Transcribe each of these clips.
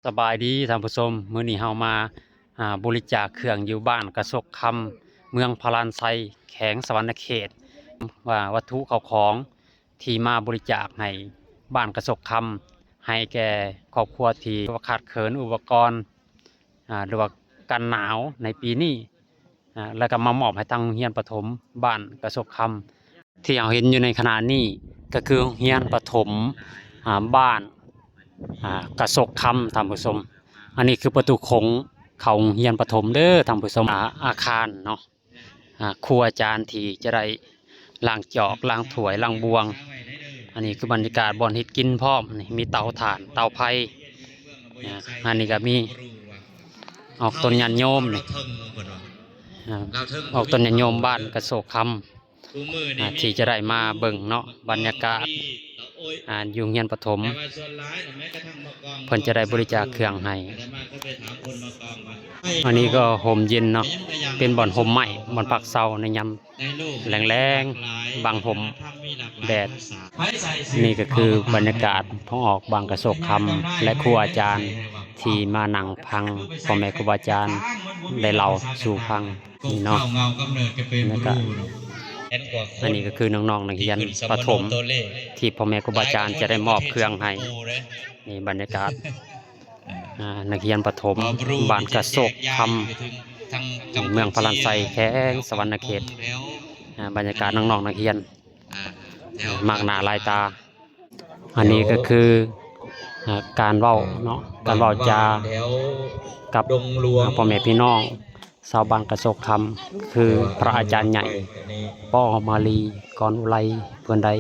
ສະບາຍດີທ່ານຜູ້ຊົມ, ມື້ນີ້ເຮົາມາ ອ່າ ບໍລິຈາກເຄື່ອງຢູ່ບ້ານກະສົກຄຳ ເມືອງພະລານໄຊ ແຂວງສະຫວັນນະເຂດ ວ່າວັດຖຸເຂົ້າຂອງທີ່ມາບໍລິຈາກໃຫ້ບ້ານກະສົກຄຳ ໃຫ້ແກ່ຄອບຄົວທີ່ຂາດເຂີນອຸປະກອນ ອ່າ ຫຼືວ່າກັນໜາວໃນປີນີ້ ອ່າ ແລ້ວກໍມາມອບໃຫ້ທາງໂຮງຮຽນປະຖົມບ້ານກະສົກຄຳ. ທີ່ເຮົາເຫັນຢູ່ໃນຂະນະນີ້ກໍຄືໂຮງຮຽນປະຖົມ ອ່າ ບ້ານ ອ່າ ກະສົກຄຳທ່ານຜູ້ຊົມ. ອັນນີ້ຄືປະຕູໂຂງເຂົ້າໂຮງຮຽນປະຖົມເດີທ່ານຜູ້ຊົມ. ອາ ອາຄານເນາະ ອ່າ ຄູອາຈານທີ່ຈະໄດ້ລ້າງຈອກ ລ້າງຖ້ວຍ ລ້າງບ່ວງ. ອັນນີ້ຄືບັນຍາກາດບ່ອນເຮັດກິນພ້ອມ ນີ້ມີເຕົາຖ່ານ ເຕົາໄຟ. ອ່າ ອັນນີ້ກໍມີອອກຕົນຍາດໂຍມນີ້ ອ່າ ອອກຕົນຍາດໂຍມບ້ານກະໂສກຄຳ ອ່າ ທີ່ຈະໄດ້ມາເບິ່ງເນາະ ບັນຍາກາດ ອ່າ ຢູ່ໂຮງຮຽນປະຖົມ ເພິ່ນຈະໄດ້ບໍລິຈາກເຄື່ອງໃຫ້. ອັນນີ້ກໍຮົ່ມເຢັນເນາະ ເປັນບ່ອນຮົ່ມໄມ້ ບ່ອນພັກເຊົາໃນຍາມ ແລງໆ ບັງຮົ່ມແດດ. ນີ້ກໍຄືບັນຍາກາດທາງອອກບ້ານກະໂສກຄຳ ແລະ ຄູອາຈານທີ່ມານັ່ງຟັງພໍ່ແມ່ຄູບາອາຈານໄດ້ເລົ່າສູ່ຟັງນີ້ເນາະ. ແລ້ວກໍອັນນີ້ກໍຄືນ້ອງໆນັກຮຽນປະຖົມທີ່ພໍ່ແມ່ຄູບາອາຈານຈະໄດ້ມອບເຄື່ອງໃຫ້. ນີ້ບັນຍາກາດ ອ່າ ນັກຮຽນປະຖົມບ້ານກະໂສກຄຳ ເມືອງພະລານໄຊ ແຂວງສະຫວັນນະເຂດ. ອ່າ ບັນຍາກາດນ້ອງໆນັກຮຽນ ມາກໜ້າຫຼາຍຕາ. ອັນນີ້ກໍຄື ອ່າ ການເວົ້າເນາະ ການເວົ້າຈາກັບ ອ່າ ພໍ່ແມ່ພີ່ນ້ອງຊາວບ້ານກະໂສກຄຳ ຄືພະອາຈານໃຫຍ່ ປໍມາລີ ກອນອຸໄລ ເພິ່ນໄດ້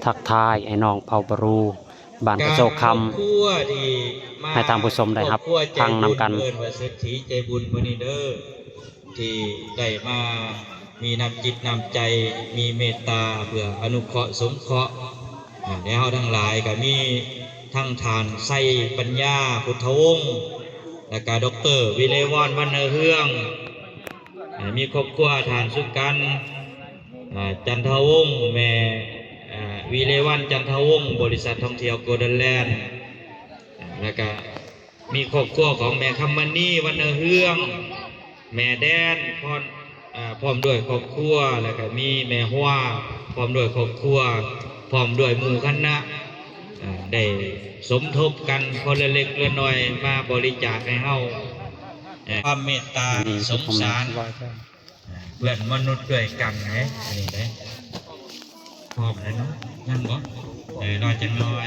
ທັກທາຍອ້າຍນ້ອງເຜົ່າບາຣູບ້ານກະໂສກຄຳ ໃຫ້ທ່ານຜູ້ຊົມໄດ້ຮັບຟັງນຳກັນ. ເອີ້ນວ່າເສດຖີໃຈບຸນຜູ້ນີ້ເດີ ທີ່ໄດ້ມາມີນ້ຳຈິດນ້ຳໃຈ ມີເມດຕາເພື່ອອະນຸເຄາະສົງເຄາະ ອາ ແລະ ເຮົາທັງຫຼາຍກໍມີທັງທ່ານ ໄຊປັນຍາ ພຸດທະວົງ ແລ້ວກໍ ດອກເຕີ ວິໄລວັນ ວັນນະເຮືອງ ອາ ມີຄອບຄົວທ່ານ ສຸກັນ ອາ ຈັນທະວົງ ແມ່ ອາ ວິໄລວັນ ຈັນທະວົງ ບໍລິສັດທ່ອງທ່ຽວ ໂກລເດີນແລນ ອາ ແລ້ວກະມີຄອບຄົວຂອງແມ່ຄຳມະນີ ວັນນະເຮືອງ ແມ່ແດນ ພ້ອມ ອາ ພ້ອມດ້ວຍຄອບຄົວ ແລ້ວກະມີແມ່ຮົວ ພ້ອມດ້ວຍຄອບຄົວ ພ້ອມດ້ວຍໝູ່ຄະນະ ອາ ໄດ້ສົມທົບກັນຄົນລະເລັກລະໜ້ອຍ ມາບໍລິຈາກໃຫ້ເຮົາ ອາ ຄວາມເມດຕາສົງສານ ເພື່ອນມະນຸດດ້ວຍກັນເດ້ ອັນນີ້ເດ້. ພ້ອມແລ້ວເນາະ ຍັງບໍ່? ເອີ ລໍຈັກໜ້ອຍ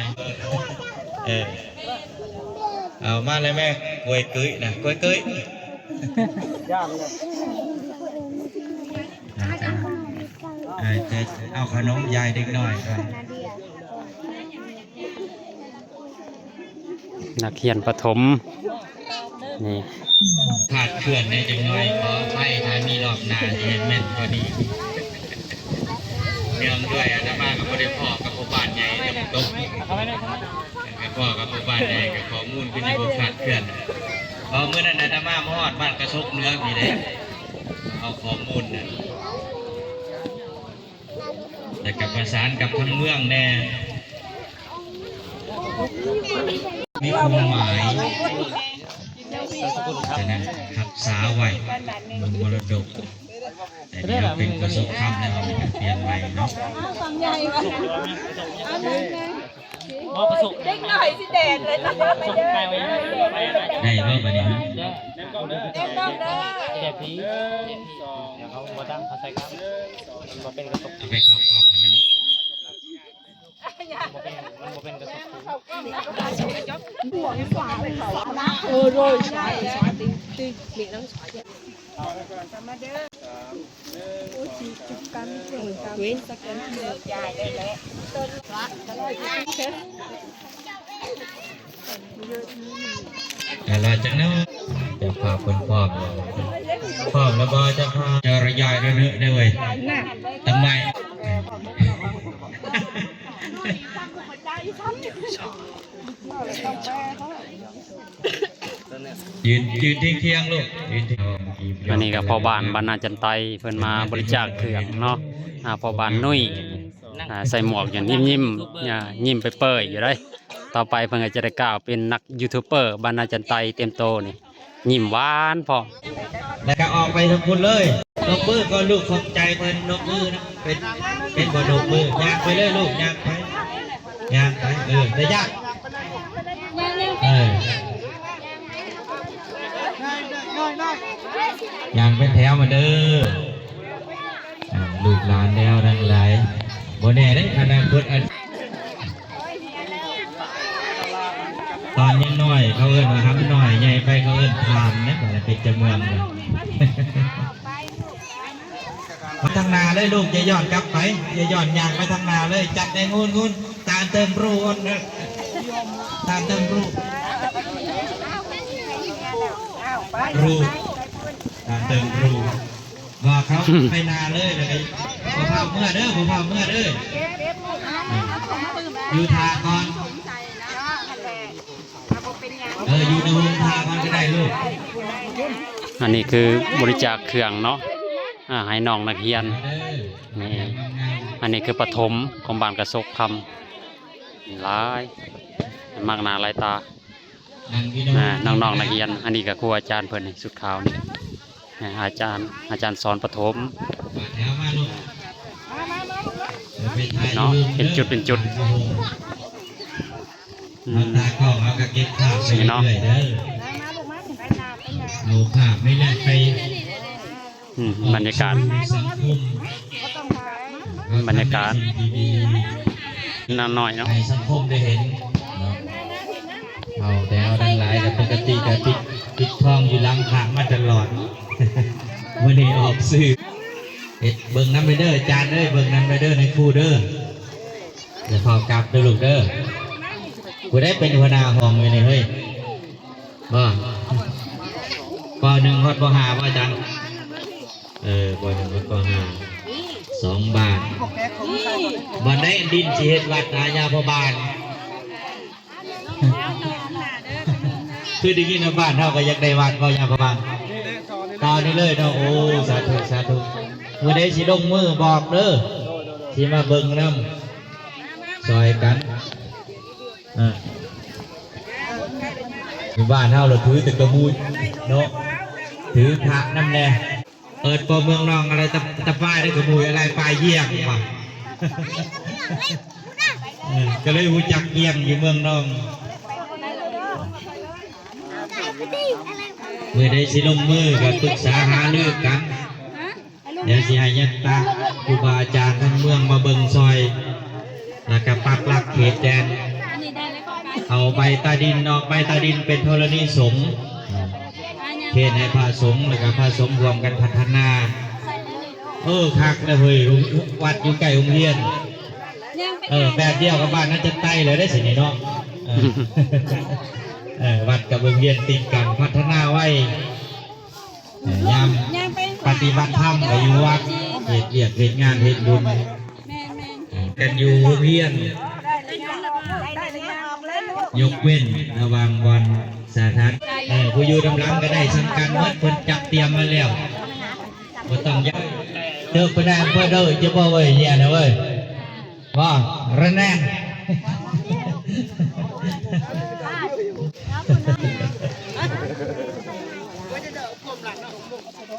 ເອີ ເອົາມາເລີຍແມ່ ກ້ວຍກຶ້ຍນະ ກ້ວຍກຶ້ຍ ເອີ ຈະເອົາຂະໜົມຢາຍເດັກນ້ອຍກ່ອນ. ນັກຮຽນປະຖົມ ນີ້ ຄາດເຄື່ອນແດ່ຈັກໜ້ອຍ ຂໍອະໄພ ຖ້າມີລອບໜ້າຊິໃຫ້ແມ່ນກວ່ານີ້. ເນື່ອງດ້ວຍອາດຕະມາກໍບໍ່ໄດ້ພໍ້ກັບພໍ່ບ້ານໃຫຍ່ຕົງໆ ກໍພໍ້ກັບພໍ່ບ້ານໃຫຍ່ ກໍຂໍ້ມູນຄືຊິບໍ່ຄາດເຄື່ອນ. ເພາະມື້ນັ້ນອາດຕະມາມາຮອດບ້ານກະສົກເໜືອພີ້ເດ້ ເອົາຂໍ້ມູນນັ້ນ ແລ້ວກໍປະສານກັບທາງເມືອງແດ່ ມີຄວາມໝາຍ ສະນັ້ນຮັກສາໄວ້ ມັນມໍລະດົກ ແຕ່ດຽວເປັນກະສົກຄຳແລ້ວ ເຮົາໄປປ່ຽນໃໝ່ເນາະ. ເດັກນ້ອຍຊິແດດເລີຍເນາະ ໄດ້ບໍ່ບັດນີ້? ເດັກນ້ອຍເດີ ແຈກຜີ ເຂົາບໍ່ຕັ້ງ ເຂົາໃສ່ກັບ ມັນບໍ່ເປັນກະສົກ ເອົາໄປເຂົ້າກ້ອງໃຫ້ມັນ ມັນບໍ່ເປັນ ມັນບໍ່ເປັນກະສົກ. ເອີ ໂດຍ ເອີ ລໍຈັກໜ້ອຍ ເຈົ້າພາບເພິ່ນພ້ອມແລ້ວ ພ້ອມແລ້ວບໍ່ເຈົ້າພາບ? ເຈົ້າລະຢາຍເດີເດີເວີຍ ທຳໄມ? ຢືນ ຢືນທຽງໆລູກ ຢືນທຽງ. ອັນນີ້ກໍພໍ່ບ້ານບ້ານນາຈັນໄຕ ເພິ່ນມາບໍລິຈາກເຄື່ອງເນາະ. ອ່າ ພໍ່ບ້ານນຸ້ຍ ອ່າ ໃສ່ໝວກຢູ່ ຍິ້ມໆ ຍິ້ມເປີຍໆຢູ່ເດ້. ຕໍ່ໄປເພິ່ນກໍຈະໄດ້ກ້າວເປັນນັກຢູທູບເບີບ້ານນາຈັນໄຕເຕັມໂຕນີ້ ຍິ້ມຫວານພ້ອມ ແລ້ວກໍອອກໄປທາງພຸ້ນເລີຍ. ຍົກມືກ່ອນລູກ ຂອບໃຈເພິ່ນ. ຍົກມືນະ ເປັນ ເປັນບໍ່ຍົກມື? ຍ່າງໄປເລີຍລູກ ຍ່າງໄປ ຍ່າງໄປ. ເອີ ໄດ້ຍາກ ເອີ ຍ່າງເປັນແຖວມາເດີ. ອ່າ ລູກຫຼານແລ້ວທັງຫຼາຍ ບໍ່ແນ່ເດ້ ອະນາຄົດ ອັນ ຕອນຍັງນ້ອຍເຂົາເອີ້ນວ່າຫຳນ້ອຍ ໃຫຍ່ໄປເຂົາເອີ້ນທ່ານນະ ເປັນເຈົ້າເມືອງ. ມາທາງໜ້າເລີຍລູກ ຢ່າຍ້ອນກັບໄປ ຢ່າຍ້ອນຍ່າງໄປທາງໜ້າເລີຍ. ຈັດແດ່ງຸນ ງຸນ ຕາມເຕີມຮູ ງຸນ ຕາມເຕີມຮູ ຮູ ຕາມເຕີມຮູ. ວ່າເຂົາໄປໜ້າເລີຍ ແລ້ວກໍບໍ່ພາເມືອເດີ ບໍ່ພາເມືອເດີ ຢູ່ຖ້າກ່ອນ ເອີ ຢູ່ໃນໂຮງຖ້າກ່ອນກໍໄດ້ລູກ. ອັນນີ້ຄືບໍລິຈາກເຄື່ອງເນາະ ອ່າ ໃຫ້ນ້ອງນັກຮຽນ ນີ້ ອັນນີ້ຄືປະຖົມຂອງບ້ານກະສົກຄຳ ຫຼາຍ ມັກໜ້າຫຼາຍຕາ ອ່າ ນ້ອງໆນັກຮຽນ. ອັນນີ້ກໍຄູອາຈານເພິ່ນ ໃນຊຸດຂາວນີ້ ອ່າ ອາຈານ ອາຈານສອນປະຖົມເນາະ ເປັນຈຸດເປັນຈຸດ ອືມ ເອົາຕາກ້ອງ ເອົາກະເກັບພາບໄປເລື້ອຍໆເດີ ເອົາພາບນີ້ແຫຼະໄປ ອືມ ບັນຍາກາດ ບັນຍາກາດ ນ້ອຍເນາະ ໃຫ້ສັງຄົມໄດ້ເຫັນເນາະ. ເຮົາແຕ່ເຮົາທັງຫຼາຍກໍປົກກະຕິກໍປິດ ປິດທອງຢູ່ຫຼັງພະມາຕະຫຼອດ ມື້ນີ້ອອກຊື່. ເຮັດເບິ່ງນຳເດີອາຈານເອີຍ ເບິ່ງນຳເດີນາຍຄູເດີ. ຢ່າເຝົ້າກັບເດີລູກເດີ. ຜູ້ໃດເປັນຫົວໜ້າຫ້ອງຢູ່ນີ້ເຮີ້ຍ? ບໍ່ ປໍໜຶ່ງຮອດປໍຫ້າບໍ່ອາຈານ? ເອີ ປໍໜຶ່ງຮອດປໍຫ້າ ສອງບ້ານ. ບ່ອນໃດດິນຊິເຮັດວັດນະ ຍາພໍ່ບ້ານ? ຄືໄດ້ຍິນວ່າບ້ານເຮົາກໍຢາກໄດ້ວັດບໍ່ ຍາພໍ່ບ້ານ? ຕອນນີ້ເລີຍເນາະ. ໂອ້ ສາທຸ ສາທຸ. ມື້ໃດຊິລົງມືບອກເດີ ຊິມາເບິ່ງນຳ ຊ່ອຍກັນ. ອ່າ ຢູ່ບ້ານເຮົາລະຖືແຕ່ກະມຸຍເນາະ ຖືພະນຳແດ່. ເອີ ພໍ່ເມືອງນ້ອງອາໄລຕະ ຕະປາຍໄດ້ກະມຸຍ ອາໄລປາຍຢ້ຽງວ່າ ເອີ ກະເລີຍຮູ້ຈັກຢ້ຽງຢູ່ເມືອງນ້ອງ. ມື້ໃດຊິລົງມືກະປຶກສາຫາລືກັນ. ດຽວຊິໃຫ້ຍາດຕາຄູບາອາຈານທາງເມືອງມາເບິ່ງຊ່ອຍ ແລ້ວກະປັກຫຼັກເຂດແດນ ເອົາໃບຕາດິນເນາະ ໃບຕາດິນເປັນທໍລະນີສົງ ເຂດໃຫ້ພະສົງ ແລ້ວກະພະສົງຮ່ວມກັນພັດທະນາ. ເອີ ຄັກແລ້ວເຮີ້ຍ ວັດຢູ່ໃກ້ໂຮງຮຽນ. ເອີ ແບບດຽວກັບບ້ານນາຈັນໄຕເລີຍເດ້ຊິນີ້ເນາະ. ເອີ ເອີ ວັດກັບໂຮງຮຽນຕິດກັນ ພັດທະນາໄວ. ເອີ ຍາມປະຕິບັດທຳກໍຢູ່ວັດ ເຮັດວຽກເຮັດງານເຮັດບຸນ ແມ່ນໆ ກັນຢູ່ໂຮງຮຽນ ຍົກເວັ້ນລະຫວ່າງບ່ອນສາທາລະນະ. ເອີ ຜູ້ຢູ່ນຳຫຼັງກໍໄດ້ສ່ຳກັນໝົດ ເພິ່ນຈັດຕຽມມາແລ້ວ ບໍ່ຕ້ອງຢ້ານ. ເຕີບໄປນາເພິ່ນເດີ ຈະບໍ່ເວີຍເຮຍນະເວີຍ. ວ່າ ລະແນງ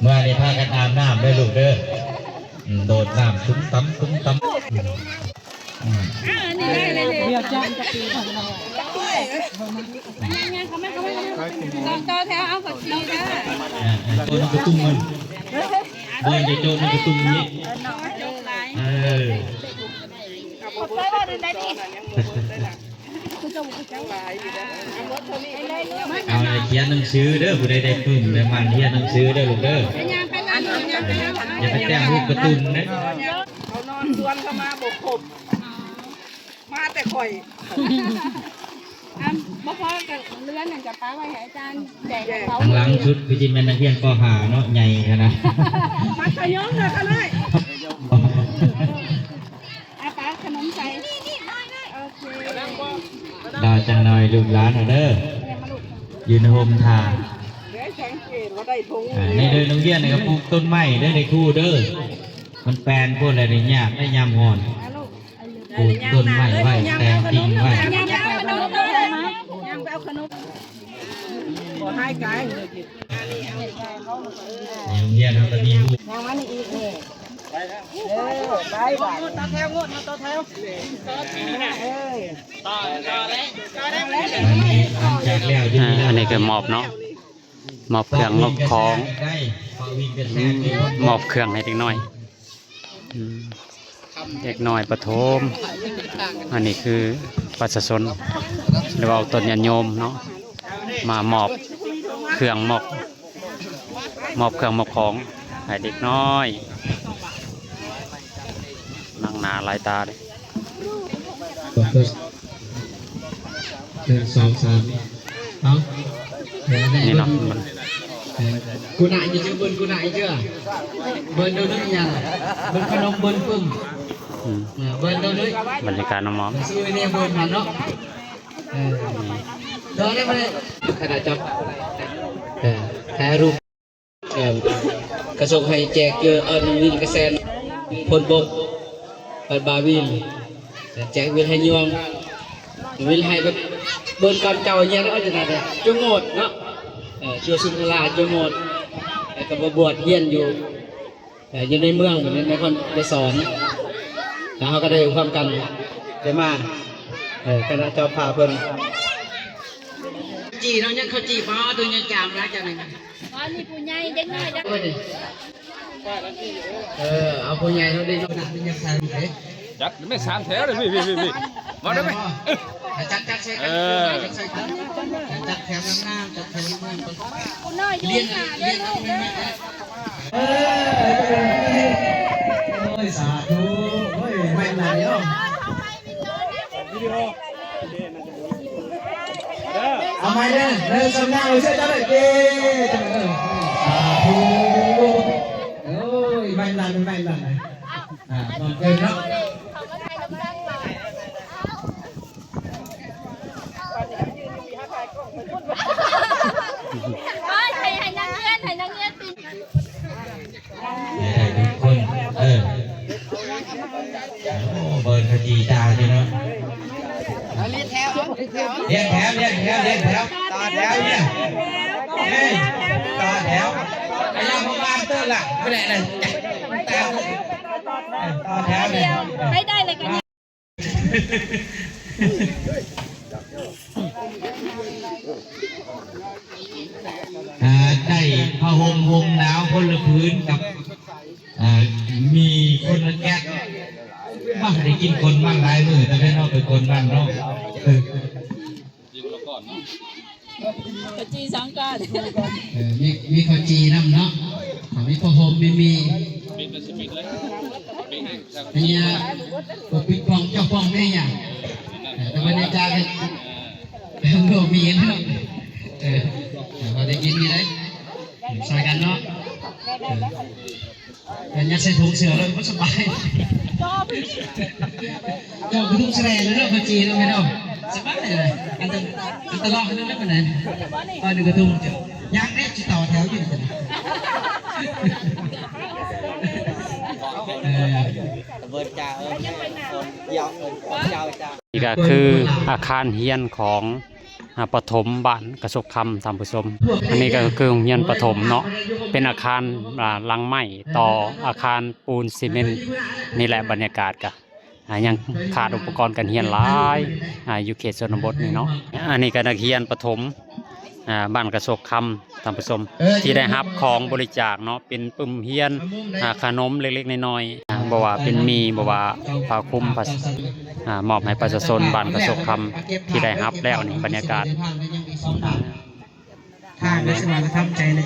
ເມື່ອນີ້ພາກັນອາບນ້ຳເດີລູກເດີ. ອືມ ໂດດນ້ຳຕຸ້ມຕຳ ຕຸ້ມຕຳ. ອືມ ອືມ ດຽວຈະ ຈະປີຂອງເຮົາ ເຂົ້າມາ ເຂົ້າມາ ເຂົ້າມາ ຕໍ່ແຖວເອົາຜັກຊີເດີ. ອ່າ ໂຈະນ້ຳກະຕຸ້ມມັນ ບໍ່ໄດ້ໂຈະນ້ຳກະຕຸ້ມນີ້. ເອີ ເອົາໃຫ້ຂຽນໜັງສືເດີ ຜູ້ໃດໄດ້ປຶ້ມໄດ້ໝັ່ນຮຽນໜັງສືເດີລູກເດີ. ຢ່າໄປແຕ້ມຮູບກາຕູນເດີ. ເຂົານອນຊວນເຂົາມາບໍ່ຄົບ ມາແຕ່ຂ້ອຍ. ອັນ ບໍ່ພໍກໍເລື່ອນນັ້ນກໍປະໄວ້ໃຫ້ອາຈານແຈກໃຫ້ເຂົາ. ທາງຫຼັງສຸດຄືຊິແມ່ນນັກຮຽນ ປໍຫ້າ ເນາະ ໃຫຍ່ຂະໜາດ ມັດທະຍົມນະຄະນ້ອຍ. ອາ ປາຂະໜົມໃສ່. ໂອເຄ ລໍຈັກໜ່ອຍລູກຫຼານເຮົາເດີ ຢູ່ໃນຮົ່ມທ່າ. ໄດ້ສັງເກດວ່າໄດ້ຖົງ. ອ່າ ໃນເດີໂຮງຮຽນນີ້ກໍປູກຕົ້ນໄມ້ເດີ ໃນຄູເດີ. ມັນແປນໂພດແລ້ວນີ້ຍາກໄດ໋ຍາມຮ້ອນ. ປູກຕົ້ນໄມ້ໄວ້ ແຕ່ງກິ່ງໄວ້. ຂະໜົມ ຂະໜົມ ຂະໜົມ ຂະໜົມ. ບໍ່ໃຫ້ກາຍ ໃນໂຮງຮຽນເຮົາກໍມີ ຍັງມານີ້ອີກນີ້ ເອີ ໄປບາດ ຕໍ່ແຖວ ງົດມາຕໍ່ແຖວ ເອີ ຕໍ່ ຕໍ່ເລີຍ ຕໍ່ເລີຍ ອັນນີ້ຫຼັງຈາກແລ້ວຢູ່ນີ້ ອ່າ ອັນນີ້ກໍມອບເນາະ ມອບເຄື່ອງມອບຂອງ ມອບເຄື່ອງໃຫ້ເດັກນ້ອຍ ອືມ ເດັກນ້ອຍປະຖົມ ອັນນີ້ຄືປະຊາຊົນ ຫຼືວ່າອອກຕົນຍາດໂຍມເນາະ ມາມອບເຄື່ອງມອບ ມອບເຄື່ອງມອບຂອງໃຫ້ເດັກນ້ອຍ ນັ່ງໜ້າຫຼາຍຕາເດ້. ໜຶ່ງ ສອງ ສາມ ເອົາ ນີ້ເນາະ ເອີ ກຸນະ ຢ່າຈື່ເບິ່ງກຸນະອີກເທື່ອ ເບິ່ງໂດນໜຶ່ງຫຍັງ ເບິ່ງຂະໜົມ ເບິ່ງປຶ້ມ ອືມ ເອີ ເບິ່ງໂດນໜຶ່ງ ບັນຍາກາດນ້ອງມອມ ຊື່ນີ້ເບິ່ງຫັ້ນເນາະ ເອີ ຕໍ່ໄດ້ບໍ່ໄດ້ ຄະນະຈັບ ເອີ ຖ່າຍຮູບ ເອີ ກະສົ່ງໃຫ້ແຈກເຈີ ເອີ ໜຶ່ງວິນກະແສນ ພົນບົກ ເອີ ບາວິນ ແຈກວິນໃຫ້ຍວງ ວິນໃຫ້ແບບເບິ່ງກ່ອນເຈົ້າຫຍັງເນາະ ຈັ່ງນັ້ນເນາະ ຈົງໂຫວດເນາະ ເອີ ຊົ່ວສຸນທະລາ ຈົງໂຫວດ ແລ້ວກໍມາບວດຮຽນຢູ່ ເອີ ຢູ່ໃນເມືອງ ໃນນະຄອນໄກສອນ ແລ້ວເຮົາກໍໄດ້ຮ່ວມກັນໄດ້ມາ ເອີ ຄະນະເຈົ້າພາບເພິ່ນ ຈີ່ເນາະ ຍັງເຂົ້າຈີ່ ປ້າ ໂຕໃຫຍ່ຈາມຫຼາຍຈັງນີ້ ອໍ ນີ້ຜູ້ໃຫຍ່ ເດັກນ້ອຍ ເອີ ເອົາຜູ້ໃຫຍ່ເນາະ ເດັກນ້ອຍ ຍັງທັນເດ້ ຈັດແມ່ນສາມແຖວເດ້ ພີ່ໆໆ ມາເດ້ແມ່ ຈັດ ຈັດໃສ່ກັນ ເອີ ຈັດໃສ່ກັນ ຈັດແຖວງາມໆ ຈັດແຖວງາມໆ ຜູ້ນ້ອຍຢູ່ ລຽນ ລຽນເອົາແມ່ ເອີ ໂອ້ຍ ສາທຸ ໂອ້ຍ ແມ່ນຫຼາຍເນາະ ເອົາໃໝ່ເດີ ເດີ ສຳນາເອົາເຊື່ອເຈົ້າເດີ ເຢ້ ສາທຸ ໂອ້ຍ ແມ່ນຫຼາຍ ແມ່ນຫຼາຍ ອ່າ ຂອບໃຈເນາະ ເອີຍ ໃຫ້ ໃຫ້ນັກຮຽນ ໃຫ້ນັກຮຽນ ໄດ້ທຸກຄົນ ເອີ ໂອ້ ເບິ່ງຂະຈີຕາຢູ່ເນາະ ລຽນແຖວ ລຽນແຖວ ລຽນແຖວ ລຽນແຖວ ຕໍ່ແຖວ ລຽນ ເອີຍ ຕໍ່ແຖວ ໄປລະ ບໍ່ວ່າງເຕີລະ ບໍ່ໄດ້ລະ ຕໍ່ແຖວ ເອີ ຕໍ່ແຖວ ໄປໄດ້ເລີຍກໍ ອ່າ ໄດ້ຜ້າຫົ່ມຫົ່ມໜາວຄົນລະຜືນກັບ ອ່າ ມີຄົນລະແກັດ ມາໄດ້ກິນກົນມັນຫຼາຍມື້ ແຕ່ເປັນເຮົາໄປກົນມັນເນາະ ເອີ ເຂົ້າຈີ່ສັງການ ເອີ ມີ ມີເຂົ້າຈີ່ນຳເນາະ ມີຜ້າຫົ່ມ ມີ ມີ ອັນນີ້ ພວກປິງປອງ ເຈົ້າປອງແມ່ຫຍັງ ເອີ ແຕ່ບັນຍາກາດກໍ ໂລກມີເນາະ ເອີ ພໍໄດ້ກິນຢູ່ເດ້ ຊ່ອຍກັນເນາະ ເອີ ແຕ່ຍັດໃສ່ຖົງເສື້ອແລ້ວມັນສະບາຍ ເຈົ້າຄືທຸງສະແລເດີ ເຂົ້າຈີ່ເນາະແມ່ເນາະ ສະບາຍເລີຍ ອັນຕະ ອັນຕະລອດເລີຍປານໃດ ຕອນນີ້ກະທຸງ ຍັງເດ້ ຊິຕໍ່ແຖວຢູ່ນີ້ ເອີ ເບິດຈ້າ ເອີ ຄົນດຽວ ເອີ ຄົນດຽວຈ້າ ນີ້ກະຄືອາຄານຮຽນຂອງ ອ່າ ປະຖົມບ້ານກະສົກຄຳ ທ່ານຜູ້ຊົມ ອັນນີ້ກະຄືໂຮງຮຽນປະຖົມເນາະ ເປັນອາຄານ ອ່າ ຫຼັງໄມ້ຕໍ່ອາຄານປູນຊີເມັນ ນີ້ແຫຼະ ບັນຍາກາດກະ ອ່າ ຍັງຂາດອຸປະກອນການຮຽນຫຼາຍ ອ່າ ຢູ່ເຂດຊົນນະບົດນີ້ເນາະ ອັນນີ້ກະນັກຮຽນປະຖົມ ອ່າ ບ້ານກະສົກຄຳ ທ່ານຜູ້ຊົມ ທີ່ໄດ້ຮັບຂອງບໍລິຈາກເນາະ ເປັນປຶ້ມຮຽນ ອ່າ ຂະໜົມເລັກໆນ້ອຍໆ ອ່າ ບໍ່ວ່າເປັນໝີ່ ບໍ່ວ່າຜ້າຄຸມ ຜ້າ ອ່າ ມອບໃຫ້ປະຊາຊົນບ້ານກະສົກຄຳ ທີ່ໄດ້ຮັບແລ້ວນີ້ ບັນຍາກາດ ທາງໄດ້ສະຫວ່າງທຳໃຈໃນ